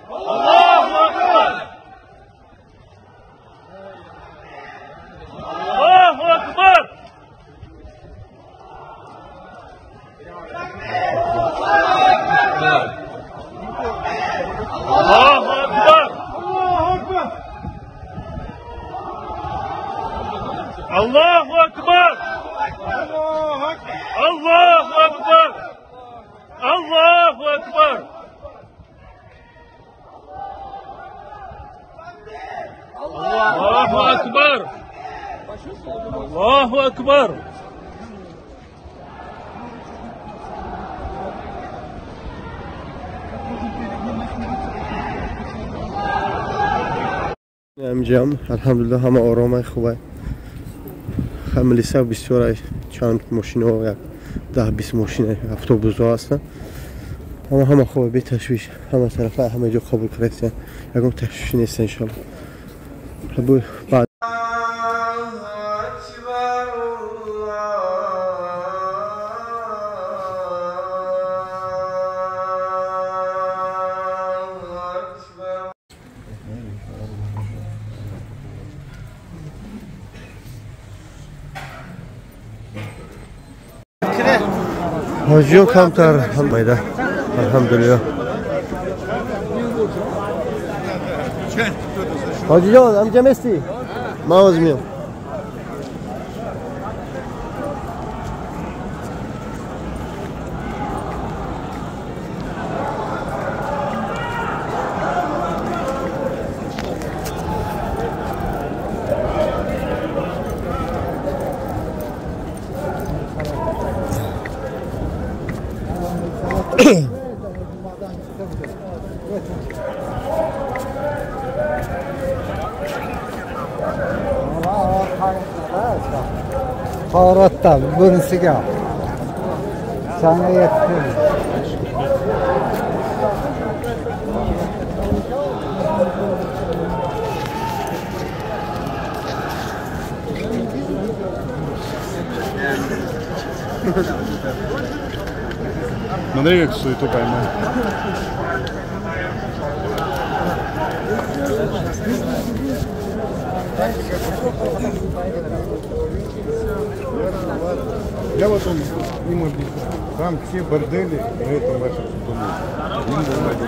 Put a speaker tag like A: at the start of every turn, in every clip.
A: Аллоҳу акбар! Аллоҳу акбар! Аллоҳу акбар! Аллоҳу акбар! Аллоҳу акбар! Аллоҳу акбар! Аллоҳу акбар! Аллоҳу акбар!
B: Амҷам, алҳамдулиллоҳ, ҳама оромай, хубай. Милиса бисёр, чанд мошинаҳо, як 10-20 мошина, автобусҳо ҳастанд. Ама ҳама хубе, беташвиш, ҳама тарафа, ҳама ҷо қабул кардастанд. Ягон ташвиш нест, иншоаллоҳ. Ҳоҷиён камтар майда, алҳамдулиллоҳ. Ҳоҷиҷон, амҷа местӣ? Ман ҳозир меям.
C: Qoratdan bunisiga sana yetdim.
D: Смотри, как суету поймал. Я вот он им объясню. Там все бордели на этом вашем доме. Им давали.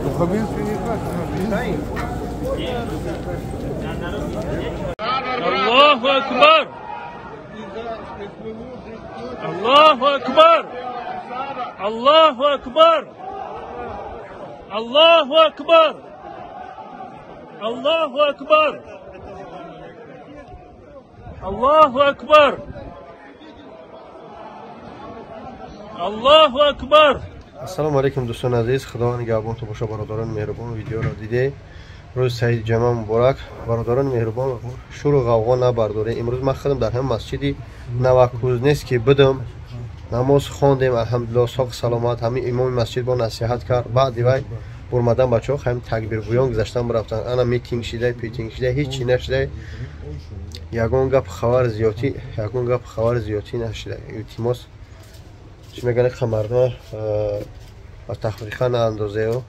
D: Духовенство не так.
A: Аллоҳу акбар! Аллоҳу акбар! Аллоҳу акбар! Аллоҳу акбар! Аллоҳу акбар! Аллоҳу акбар! Аллоҳу акбар!
B: Ассалому алайкум, дӯстони азиз, Худованд нигаҳбонтон боша, бародарони меҳрубон, видеоро диде. Рӯзи саиди ҷамъа муборак. Бародарони меҳрубон, шуру ғавғо набардоред. Имрӯз ман худам дар ҳамин масҷиди Новокузнецкий будам. Намоз хондем, алҳамдулиллоҳ, соғ саломат. Ҳамин имоми масҷид бо насиҳат кард. Баъди вай бурмадан бачаҳо ҳамин такбиргӯён гузаштан рафтанд. Ана митинг шидай, питинг шидай, ҳеҷ чӣ нашидай. Ягон гап хабар зиётӣ, ягон гап хабар зиётӣ нашидай. Илтимос, чӣ мегӯянд, мардума ба тафриқа наандозею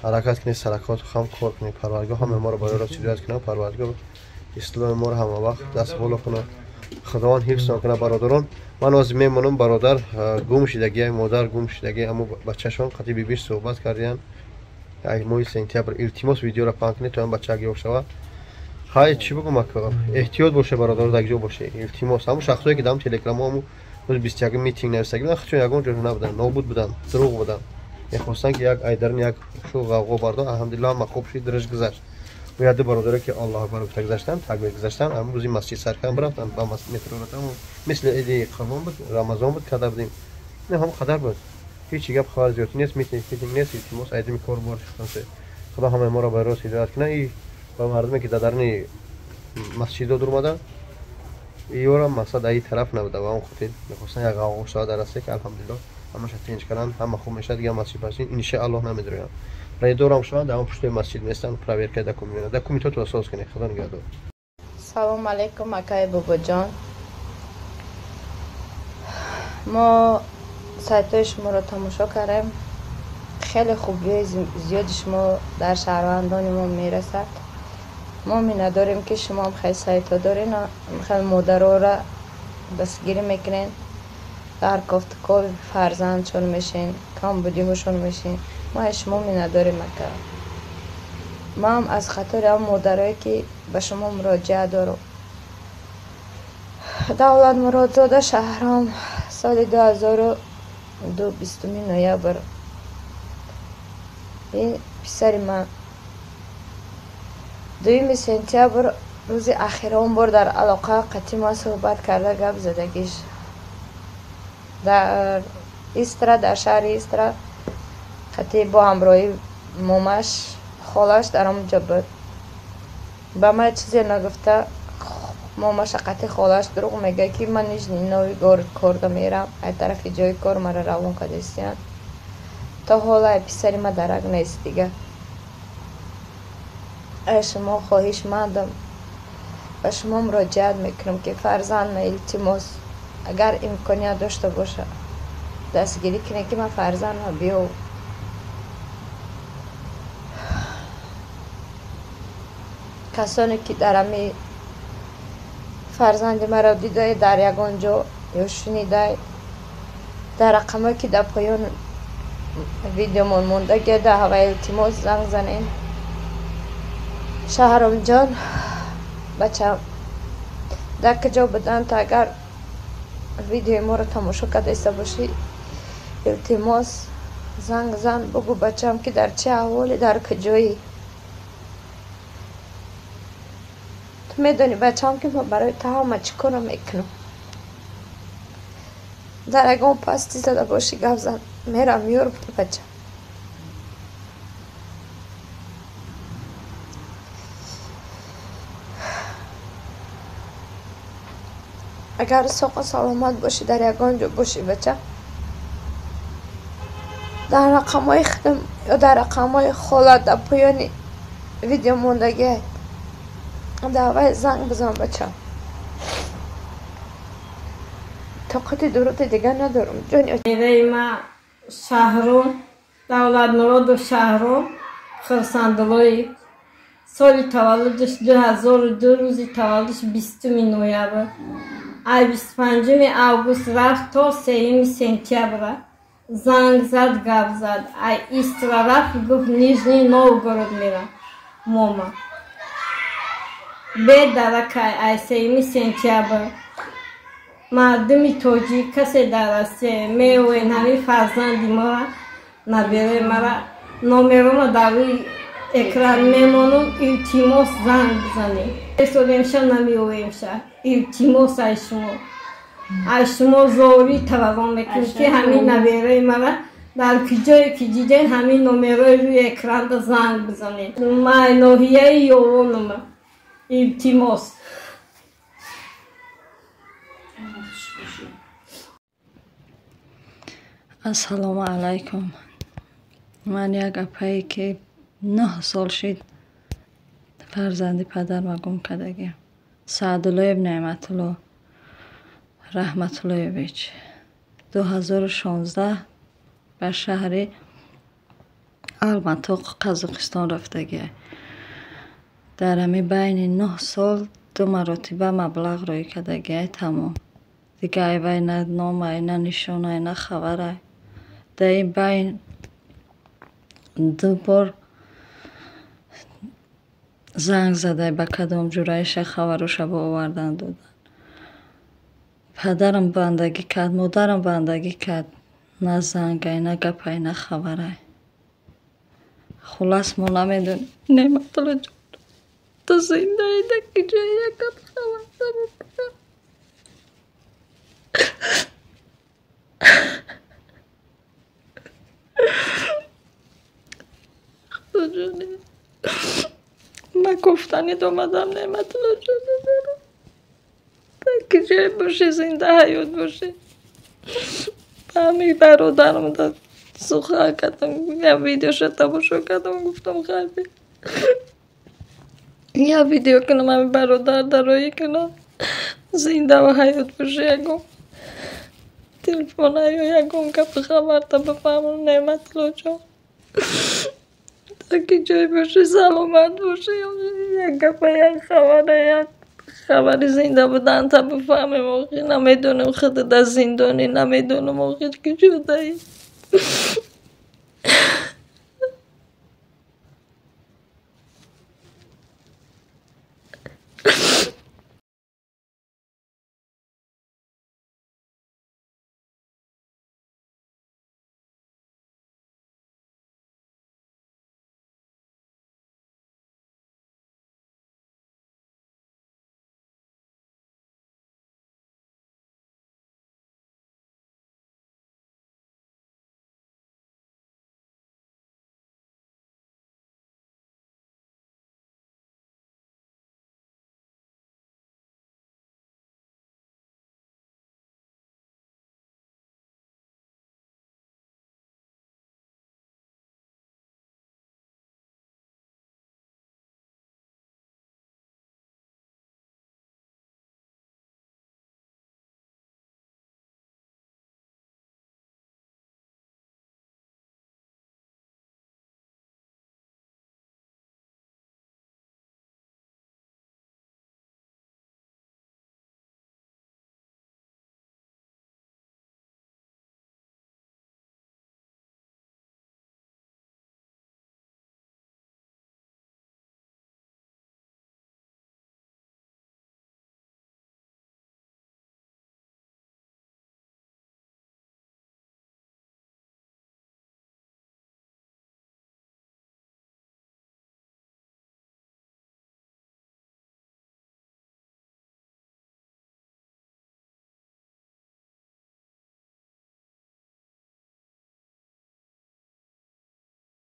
B: ҳаракат кунед, саракот хам кор кунед. Парвардигор ҳама моро ба рост ҳидоят кунад, Парвардигор исломи моро ҳама вақт даст боло кунад, Худованд ҳифз кунад. Бародарон, ман ҳозир мемонам, бародар гум шидагӣ, модар гум шидагӣ, аммо бачашон қати бибиш суҳбат кардиянд. Як моҳи сентябр. Илтимос, видеоро паҳн кунед, то ин бача ёфт шавад. Хай, чӣ бигӯм, ака, эҳтиёт боше, бародар, дар ҷо боше. Илтимос, ҳамон шахсое ки дар телеграмҳо ҳамун рӯзи 21 митинг нависагӣ буданд, худшон ягон ҷо набуданд, нобуд буданд, дурӯғ буданд. Мехостанд ки як айдарин як шу ғавғо бардор. Алҳамдулиллоҳ, ҳама хуб шид, дириш гузашт. Бояд ду бародаре ки Аллоҳ акбар гуфта гузаштанд, такбир гузаштанд, ҳамон рӯзи масҷид сар карданд, рафтанд ба метро рафтанд. Мисли иди Қурбон буд, Рамазон буд, када будем. Не, ҳам қадар буд. Ҳеҷ гап хабар зиёдӣ нест, митинг нест. Илтимос, айдими кор бор шуд. Худо ҳамаи моро ба рост ҳидоят кунад. И ба мардуме ки дар даруни масҷидо дур омаданд, ёрам мақсад аи тараф набуда ва он хотир мехостанд як ғавғо шавад дар Россия, ки алҳамдулиллоҳ ҳамаша тинҷ карданд, ҳама хуб мешавад. Дигар масҷид пасин иншааллоҳ намедироянд. Рейдорам шаванд, дар он пуштои масҷид местанд, проверка документ, документотро соз кунед. Худо нигаҳдор.
E: Салом алейкум, акаи Бобоҷон. Мо сайтҳои шуморо тамошо кардем, Хеле хубиҳои зиёди шумо дар шаҳрвандони мо мерасад. Мо миннатдорем, ки шумоам хеле сайтҳо дорен, хеле модароро дастгирӣ мекунен, дар кофтукови фарзандшон мешен, камбудиҳошон мешен. Мо аз шумо миннатдорем, ака. Ман аз қатори ҳам модарое, ки ба шумо муроҷиат дорам. Давлатмуродзода Шаҳром соли 2002 20 ноябр. Ин писари ман 2 сентябр рӯзи ахирон бор дар алоқа қатъи ман суҳбат карда гап задагиш. Дар Истра, дар шаҳри Истра қатъи бо ҳамроҳи момаш, холаш дар он ҷо буд. Ба ман чизе нагуфта, момаша қатъи холаш дурӯғ мегӯяд, ки ман Нижний Новгород корда мерам, ай тарафи ҷои кор мара равон кардистиянд. То ҳоло ай писари ман дарак нест дига. Ай шумо хоҳишмандам, ба шумо муроҷиат мекунам, ки фарзанд ма, илтимос, агар имконият дошта боша, дастгирӣ кунед, ки ман фарзандма биёв. Касоне ки дар ҳами фарзанди маро дидай дар ягон ҷо ё шунидай, дар рақамое ки дар поён видеомон мондагия, дар ҳава илтимос занг занед. Шаҳромҷон, бача, дар куҷо буданд, агар видеои моро тамошо кардаиста бошӣ, илтимос занг зан, бугӯ бачаам, ки дар чӣ аҳволе, дар куҷоӣ. Ту медонӣ, бачаам, ки ман барои ту ҳама чӣ корро мекунам. Дар ягон пастӣ зада бошӣ, гап зан, мерам меёрам ту, бача. Агар соқу саломат бошӣ, дар ягон ҷо бошӣ, бача, дар рақамҳои худам ё дар рақамҳои хола дар поёни видео мондагиай, давай занг бизан, бача. Тоқати дуруди дига надорам, ҷони.
F: Ма Шаҳром, Давлатмуродов Шаҳром Хурсандуллоев, соли таваллудаш 2002, рӯзи таваллудаш 20 ноябр. Ай 25 август рафт то 3 сентябра. Занг зад, гап зад. Ай Истра рафт, гуфт Нижний Новгород мерам. Мома. Бедаракай ай 3 сентябр. Мардуми тоҷик касе дар Россия меоянд, ҳамин фарзанди мора, набераи мара, номерома дар рӯи экран мемонам, илтимос занг бизанед. Есодемша намеоемша. Илтимос ай шумо. Ай шумо зорӣ таваллон мекунем, ки ҳамин набераи мара дар куҷое ки дидед, ҳамин номерои рӯи экранда занг бизанед. Май ноҳияи Ёвонома. Илтимос.
G: Ассалому алайкум. Ман як апае, ки 9 сол шид фарзанди падарма гум кардагиам. Саъдуллоев Неъматулло Раҳматуллоевич 2016 ба шаҳри Алмато, Қазоқистон рафтагиай. Дар ҳамин байни 9 сол 2 маротиба маблағ роӣ кардагиай, тамом. Дига айвай на номай, на нишонай, на хабарай. Дар ин байн 2 бор занг задай, ба кадом ҷураиша хабароша ба овардан додан. Падарам бандагӣ кард, модарам бандагӣ кард. На зангай, на гапай, на хабарай. Хулас мо намедонем. Неъматулло ҷон, ту зиндаӣ, дар куҷоӣ, як гап хабар намекунам. Худоҷони, ман гуфтанид омадам, Неъматулло ҷон, додарам. Дар куҷое бошӣ, зинда ҳаёт бошӣ. Ба ҳамин бародарам сухан кардам, як видеоша тамошо кардам, гуфтам хайр, як видео кунам, ҳамин бародар дароӣ кунам, зинда ва ҳаёт бошӣ, ягон телефона ё ягон гапи хабарта бифаҳмам, Неъматулло ҷон. То ки ҷой бошӣ, саломат бошӣ. Як гапа, як хабара, як хабари зинда буданта бифаҳмем. Охир намедонем, худат дар зиндонӣ, намедонам, охир куҷодаӣ.